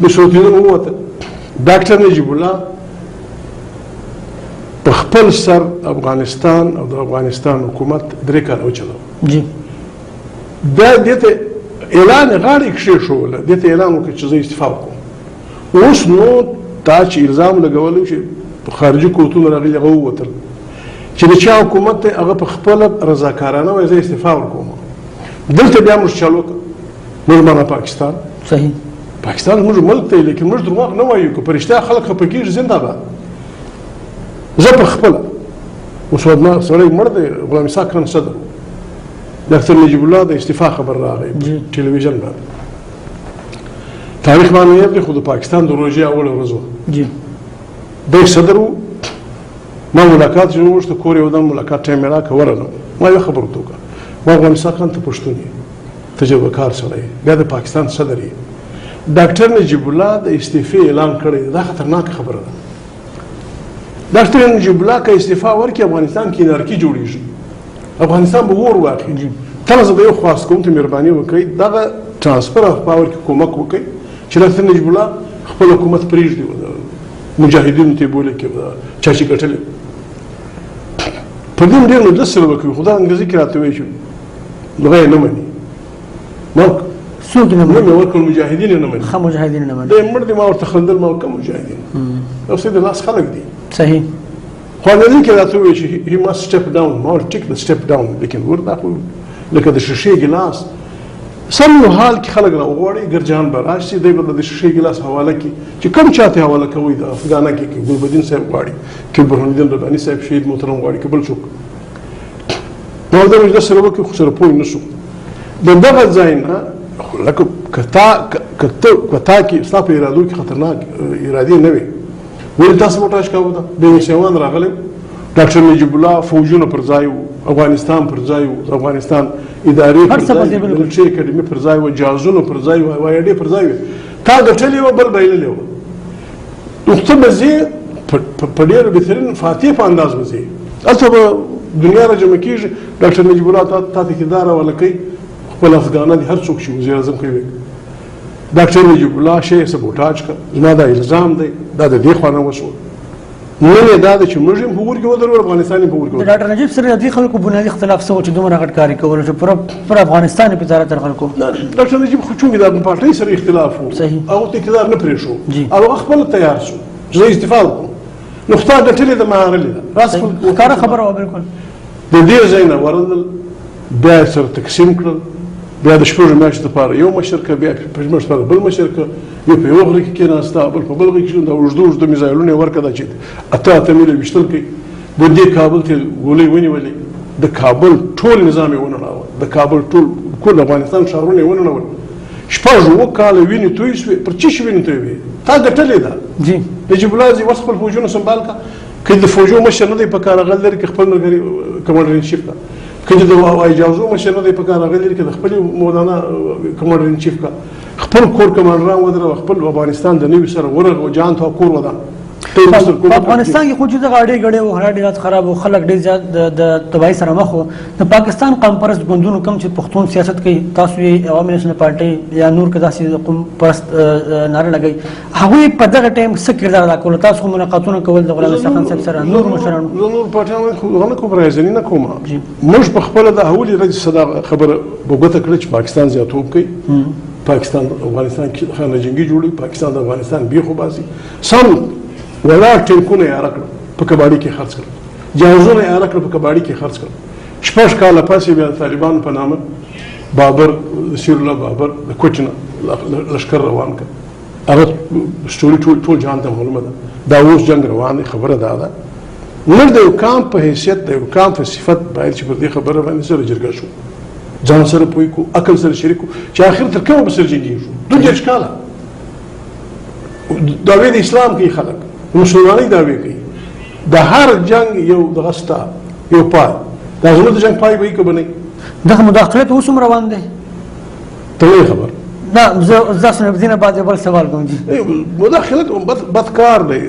د صورتونو ووته. ډاکټر نجیب الله په خپل سر افغانستان او د افغانستان حکومت 3 کاله وچلو. جی. دا دې ته اعلان غاړې کښېښوله، دې ته اعلان وکړ چې زه استعفا وکړم. اوس نو تا چې الزام لګولی چې خارجي قوتونه راغلي هغه ووتل، چې د چا حکومت دی هغه په خپله رضاکارانه وایي زه استعفا ورکوم. دلته بیا موږ چل وکړ، موږ معنا پاکستان. صحیح. پاکستان زموږ ملک دی، لیکن موږ درواغ نه وایو، که په رښتیا خلک خفه کېږي زنده باد. زه په خپله اوس ما سړی مړ دی، غلام اسحاق خان صدر، ډاکټر نجیب الله د استعفا خبر راغی ټلویزیون باندې. تاریخ باندې یې دی، خو د پاکستان د روژې اوله ورځ وه. جی. دی صدر و، ما ملاقات چې وغوښته، کور یې ودان، ملاقات ټایم یې راکړ، ورغلم. ما یوه خبره ورته وکړه، ما غلام اسحاق خان ته پښتون یې، تجربه کار سړی یې، بیا د پاکستان صدر یې. ډاکټر نجیب الله د استعفی اعلان کړی، دا خطرناکه خبره ده. ډاکټر نجیب الله که استعفا ورکړي افغانستان کې انارکي جوړېږي، افغانستان به اور واخلي. تاسو زه به یو خواست کوم، ته مهرباني وکړئ دغه transfer of power کې کومک وکړئ چې ډاکټر نجیب الله خپل حکومت پرېږدي، مجاهدینو ته یې بولي کې چا چې ګټلی. په دې ډېر مجلس سره وکړي، خو دا انګرېزي کې راته وایي چې دغه یې نه مني. ما څوک نه مني؟ نه مې ورکړ، مجاهدین یې نه مني. ښه مجاهدین نه مني. دی مړ دی، ما ورته خندل، ما کوم مجاهدین؟ یو څه د لاس خلک دي. صحیح. خو انګرېزي کې راته وویل چې he must step down. ما ورته ټیک د step down، لیکن ور دا خو لکه د شیشې ګیلاس سم یو حال کې خلک راوغواړي، ګرجان به راشي، دی به د شیشې ګیلاس حواله کړي چې کوم چا ته حواله کوئ، د افغانه کې که ګلبدین صاحب غواړي، که برهان الدین رباني صاحب شهید محترم غواړي، که بل څوک. ما ورته مجلس سره وکړ، خو سره پوه نه شو. د دغه ځای نه لکه که تا کې ستا په ارادو کې خطرناک ارادې نه وي، ولې تاسو موټر کاوه؟ ده بې مسیوان راغلی، ډاکټر نجیب الله فوجونه پر ځای وو، افغانستان پر ځای وو، د افغانستان ادارې پر ځای، ملټري اکاډمي پر ځای وه، جهازونه پر ځای وه، هوایي اډې پر ځای وې. تا ګټلې وه، بل بایللې وه. نو ته به ځې په ډېر بهترین فاتح په انداز به ځې، هلته به دنیا را جمع کېږي. ډاکټر نجیب الله تا ته اقتدار حواله کوي، خپل افغانان دي هر څوک چې وزیر اعظم کوي. ډاکټر نجیب الله شی سبوتاج کړ، زما دا الزام دی، دا د دې خوا نه وشو. نن یې دا ده چې موږ هم په اور کې ودرول، افغانستان یې په اور کې ودرول. ډاکټر نجیب سره د دې خلکو بنیادي اختلاف څه و چې دومره غټ کار یې کولو چې پر افغانستان یې په تاره تر خلکو؟ ډاکټر نجیب خو چونکې د پارټۍ سره اختلاف و، هغه ته اقتدار نه پرېښو، او هغه خپله تیار شو چې زه استعفا وکړم. نو خو تا ګټلې ده، ما هارلې ده. راس ښکاره خبره وه بالکل. د دې ځای نه ورغلل، بیا یې سره تقسیم کړل، بیا د شپږو میاشتو لپاره یو مشر که، بیا شپږ میاشتو لپاره بل مشر که، یو په یوه غره کې کېناسته، بل په بل غره کې. دا اوږده اوږده میزایلونه یې ورکړه چې اته اته میله ویشتل کوي. بندې کابل ته ګولۍ ونیولې، د کابل ټول نظام یې ونړاوه، د کابل ټول کل افغانستان ښارونه یې ونړول. شپږ اووه کاله وینې توی شوې، پر څه شي وینې توی وې؟ تا ګټلې ده. جی. نجیب الله زی اوس خپل فوجونه سنبال کړه، که د فوجو مشر نه دی په کار هغه لري که خپل ملګری کمانډر ان چیف کا، که د هوایي جهازو مشر نه دی په کار هغه لري که د خپل مولانا کمانډر ان چیف کا، خپل کور کمانډران ودروه، خپل افغانستان د نوي سره ورغوه، جهان ته کور ودان. په افغانستان کې خو چې دغه اړې ګړې وو، حالات ډېر خراب وو، خلک ډېر زیات د تباهۍ سره مخ وو. د پاکستان قوم پرست ګوندونو کوم چې پښتون سیاست کوي، تاسو یې عوامي نېشنل پارټۍ یا نور که داسې قوم پرست ناره لګوي، هغوی په دغه ټایم څه کردار ادا کولو؟ تاسو خو ملاقاتونه کول د غلام اسحاق خان صاحب سره، نور مشرانو. زه نور پارټیانو خو هغه نه کوم، رایزني نه کوم. موږ په خپله د اولې ورځې څه دا خبره په ګوته کړه چې پاکستان زیاتوب کوي، پاکستان افغانستان کې خانه جنګي جوړوي، پاکستان د افغانستان بیخ وباسي. سم ولاړ ټانکونه یې اره کړل، په کباړي کې خرڅ کړل، جهازونه یې اره کړل، په کباړي کې خرڅ کړل. شپږ کاله پس یې بیا د طالبانو په نامه بابر، سیرالله بابر د کوټې نه لښکر روان کړ. هغه سټوري ټول جهان ته معلومه ده. دا اوس جنګ روان دی. خبره دا ده موږ د یو کام په حیثیت، د یو کام په صفت باید چې پر دې خبره باندې سره جرګه شو، ځان سره پوه کړو، عقل سره شریک کړو چې آخر تر کومه به سره جنګېږو. 32 کاله دعوې د اسلام کوي خلک، مسلمانۍ دعوې کوي. د هر جنګ یو دغه ستا یو پای، دا زموږ د جنګ پای به وي که به نه وي؟ دغه مداخلت اوس هم روان دی. ته نه یې خبر؟ نه، زه تاسو نه دې نه بعد یو بل سوال کوم. جي. مداخلت بد کار دی.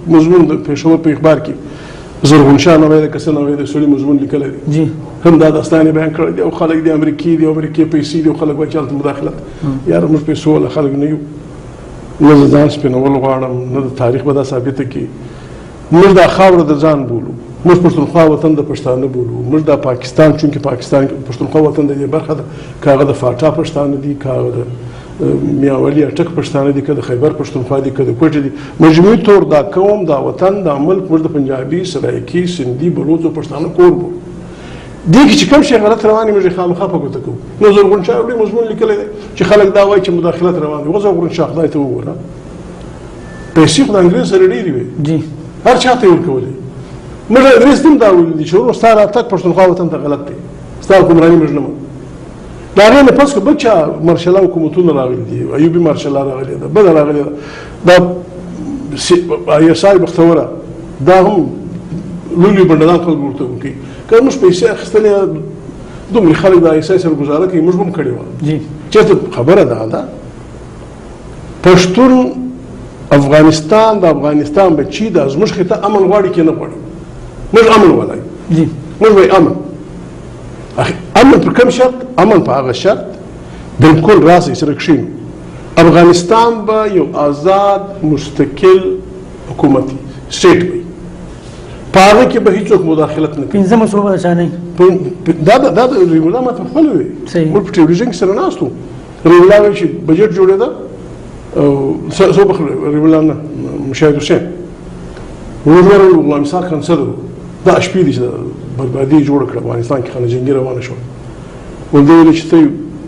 مضمون د پېښور په اخبار کې زرغون شاه نوی دی که څه نوی دی، سړي مضمون لیکلی دی. هم دا داستان یې بیان کړی دی، او خلک دي امریکې دي، او امریکې پیسې دي، او خلک وایي چې هلته مداخلت. یاره موږ پیسو والا خلک نه یو، نه زه ځان سپینول غواړم، نه د تاریخ به دا ثابته کړي. موږ دا خاوره د ځان بولو، موږ پښتونخوا وطن د پښتانه بولو، موږ دا پاکستان، چونکې پاکستان پښتونخوا وطن د دې برخه ده، که هغه د فاټا پښتانه دي، که هغه د میاولي اټک پښتانه دي، که د خیبر پښتونخوا دي، که د کوټې دي، مجموعي طور دا قوم، دا وطن، دا ملک موږ د پنجابي، سرایکي، سندي، بلوڅو پښتانه کور بولو. دې کې چې کوم شی غلط روان دي موږ یې خامخا په ګوته کوو. نو زرغون شاه لوی مضمون لیکلی دی چې خلک دا وایي چې مداخلت روان دي. وزرغون شاه خدای ته وګوره، پیسې خو د انګرېز سره ډېرې وې، هر چا ته یې ورکولې. موږ انګرېز ته هم دا ویلي دي چې ورور ستا راتګ پښتونخوا وطن ته غلط دی، ستا حکمراني موږ نه منو. د هغې نه پس که بل چا مارشلا حکومتونه راغلي دي، ایوبي مارشلا راغلې ده، بله راغلې ده، دا آی اس آی بختوره، دا هم لوی لوی بنډلان خلک ورته کوي. که موږ پیسې اخیستلې، دومره خلک د آی اس آی سره ګزاره کوي، موږ به هم کړې وه. چېرته خبره دا ده، پښتون افغانستان د افغانستان بچي دا زموږ خطه امن غواړي که نه غواړي؟ موږ امن غواړو، موږ وایي امن. امن پر کوم شرط؟ امن په هغه شرط بالکل راسئ سره کښېنو، افغانستان به یو آزاد مستقل حکومتي state وي، په هغه کې به هیڅوک مداخلت نه کوي. پنځمه صوبه د چا نه؟ دا دا د ریولا ماته خپله وي، موږ په ټلویزیون کې سره ناست وو، ریولا وایي چې بجټ جوړېده، څو ریولا نه، مشاهد حسین ورور غلام اسحاق خان صدر، دا شپې دي چې بربادي جوړه کړه افغانستان کې، خانه جنګي روانه شوه. ول دی ویل چې ته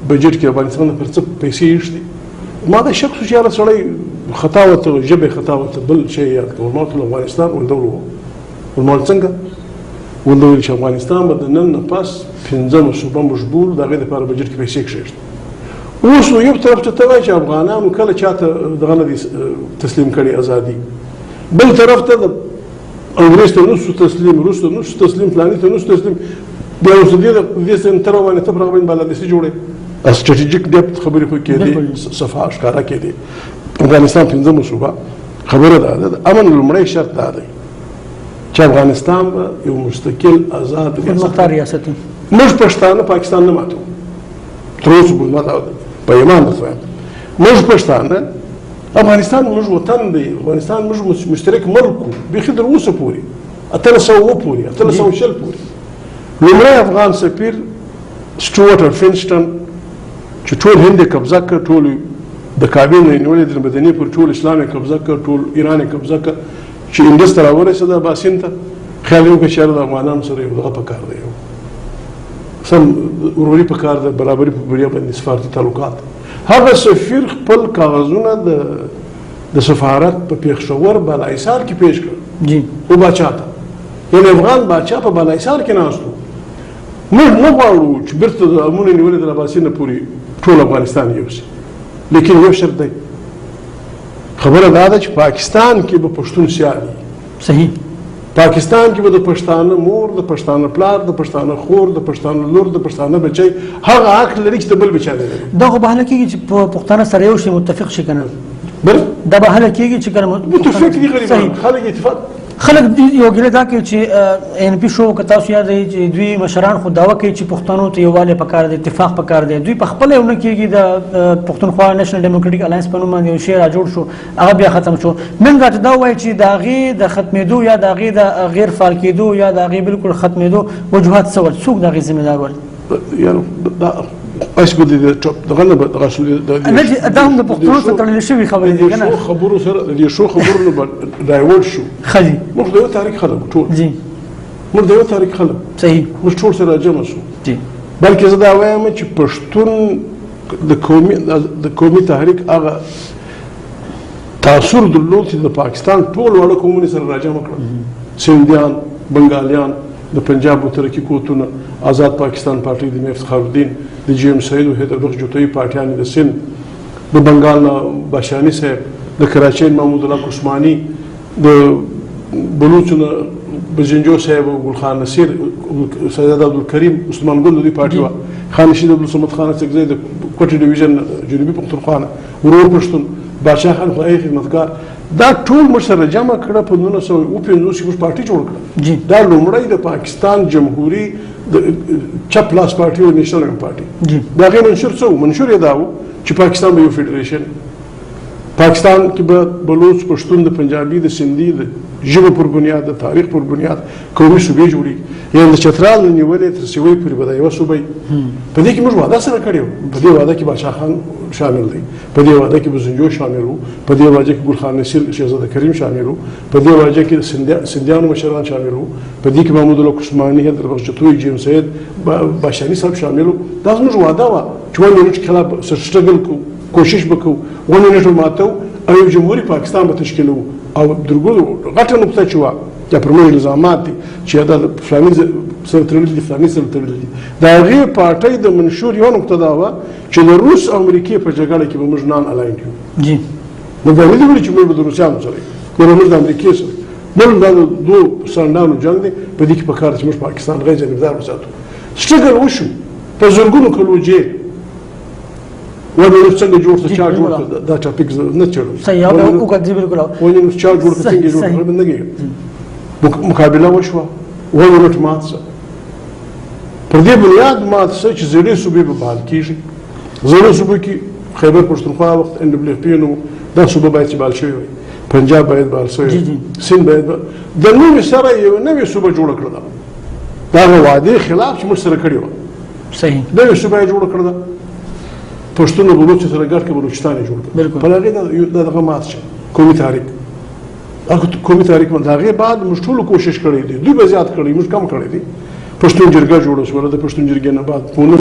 بجټ کې افغانستان پر څه پیسې ایښي؟ ما دا شک شو چې یاره سړی خطا وته، ژبه خطا وته، بل شی یاد کړ. ما ورته افغانستان ول ډول ول ما څنګه ول ویل چې افغانستان به د نن نه پس پنځمه صوبه موږ بولو، د هغې دپاره بجټ کې پیسې کښېږدو. اوس نو یو طرف ته ته وایې چې افغانانو کله چاته دغه نه دي تسلیم کړې ازادي، بل طرف ته د انګرېز ته نه سو تسلیم، روس ته نه سو تسلیم، فلاني ته نه سو تسلیم، بیا اوس دې سنتر باندې ته پر هغه باندې بالادستي جوړې. strategic depth خبرې خو کېدې، صفا ښکاره کېدې. افغانستان پنځمه صوبه، خبره دا ده، امن لومړی شرط دا دی چې افغانستان به یو مستقل آزاد خودمختار ریاست. موږ پښتانه پاکستان نه ماتو تر اوسه پورې، ما په ایمان درته وایم، موږ پښتانه افغانستان موږ وطن دی، افغانستان موږ مشترک ملک و، بیخي تر اوسه پورې 1807 پورې، 1820 پورې. لومړی افغان سفیر سټوارټ الفینسټن چې ټول هند یې قبضه کړ، ټول د کعبې نه یې نیولې د مدینې پورې ټول اسلام یې قبضه کړ، ټول ایران یې قبضه کړ، چې انډس ته راورسېده اباسین ته، خیال یې وکړ چې یاره د افغانانو سره یو دغه پکار دی، یو سم وروري پکار ده، برابري په بریا باندې سفارتي تعلقات. هغه سفیر خپل کاغذونه د سفارت په پېښور بالاحصار کې پیش کړ و باچا ته، یعنې افغان باچا په بالاحصار کې ناست و. موږ نه غواړو چې بېرته د امونه نیولې د اباسین نه پورې ټول افغانستان یوسي، لیکن یو شرط دی، خبره دا ده چې پاکستان کې به پښتون سیال وي. صحیح. پاکستان کې به د پښتانه مور، د پښتانه پلار، د پښتانه خور، د پښتانه لور، د پښتانه بچی هغه حق لري چې د بل بچی نه لري. دا خو به هله کېږي چې پښتانه سره یو شي، متفق شي که نه؟ بله دا به هله کېږي چې کله متفق دي غریبان، خلک اتفاق خلک یو ګیله دا کوي چې ان پی شو، که تاسو یاد دی چې دوی مشران خو دعوه کوي چې پښتنو ته یووالی پکار دی، اتفاق پکار دی، دوی په خپله یو نه کېږي. د پښتونخوا نېشنل ډیموکراټیک الاینس په نوم باندې یو شی را جوړ شو، هغه بیا ختم شو. نن راته دا وایي چې د هغې د ختمېدو یا د هغې د غیر فعال کېدو یا د هغې بالکل ختمېدو وجوهات څه ول، څوک د هغې ذمه دار ول؟ یعنې دا اوس به د دغه نه دغه شو نه چې دا هم د پښتنو سره تړلې شوې خبرې دي که نه؟ د خبرو سره د دې ښو خبرو نه به divert شو. ښه جي. موږ د یو تاریخ خلک ټول، جي، موږ د یو تاریخ خلک، صحیح، موږ ټول سره جمع شو، جي. بلکې زه دا وایم چې پښتون د قومي تحریک هغه تاثر درلود چې د پاکستان ټول واړه قومونه سره راجمع کړل، سندیان، بنګالیان، د پنجاب مترقي قوتونه، آزاد پاکستان پارټي د افتخار الدین، د جي ایم سید او حیدربخش جوتوي پارټیانې د سند، د بنګال نه باشاني صاحب، د کراچۍ محمود الله عثماني، د بلوڅو نه بزنجو صاحب او ګل خان نصیر، سید عبدالکریم، عثمان ګل د دوی پارټي وه، خان رشید عبدالصمد خان اڅکزی د کوټې ډویژن جنوبي پښتونخوا نه، ورور پښتون، باچا خان خدای خدمتګار، دا ټول موږ سره جمع کړه په 1950 کې موږ پارټي جوړ کړه. دا لومړی د پاکستان جمهوري د چپ لاس پارټي او نېشنل پارټي. د هغې منشور څه و؟ منشور یې دا و چې پاکستان به یو فدریشن، پاکستان کې به بلوڅ، پښتون، د پنجابي، د سندي، د ژبې پر بنیاد، د تاریخ پر بنیاد قومي صوبې جوړېږي. یعنې د چترال نه نیولې تر سیوۍ پورې به دا یوه صوبه وي. په دې کې موږ وعده سره کړې وه. په دې وعده کې باچا خان شامل دی، په دې وعده کې بزنجو شامل وو، په دې وعده کې ګل خان نصیر شهزاده کریم شامل وو، په دې وعده کې سندیانو مشران شامل وو، په دې کې محمود الله عثماني، حیدر بخش جتوی، جیم سید، باشاني صاحب شامل وو. دا زموږ وعده وه چې one unit خلاف struggle کوو، کوشش به کوو، one unit به ماتوو او یو جمهوري پاکستان به تشکیلوو. او درګلو غټه نقطه چې وه، دا پر موږ الزامات دي چې دا فلاني سره تړلي دي، فلاني سره تړلي دي. د هغې پارټۍ د منشور یوه نقطه دا وه چې د روس او امریکې په جګړه کې به موږ non aligned یو. جی موږ دا نه دي ویلي چې موږ به د روسیانو سره یو، یا به موږ د امریکې سره یو. موږ دا د دوو سنډانو جنګ دی، په دې کې په کار ده چې موږ پاکستان غیر جانبدار وساتو. struggle وشو په زرګونو کلو جیل one unit څنګه جوړ شو، چا جوړ کړ، دا topic زه نه څېړم. صحیح او جی بالکل. one unit چا جوړ کړ، څنګه جوړ کړ، نه کېږم. مقابله وشوه، one unit مات شو. پر دې بنیاد مات شو چې زړې صوبې به بحال کېږي. زړې صوبې کې خیبر پښتونخوا وخت ان ډبلیو پي نو دا صوبه باید چې بحال شوې وای، پنجاب باید بحال شوی وای، سند باید د نوې سره یوه نوې صوبه جوړه کړله. د هغه وعدې خلاف چې موږ سره کړې وه، صحیح نوې صوبه یې جوړه کړله. پښتون او بلوڅ سره ګډ کړ، بلوچستان یې جوړ کړ. پر هغې دا دغه مات شو قومي تحریک. هغه قومي تحریک د هغې بعد موږ ټولو کوشش کړی دی، دوی به زیات کړی، موږ کم کړی دی. پښتون جرګه جوړه شوله، د پښتون جرګې نه بعد پونه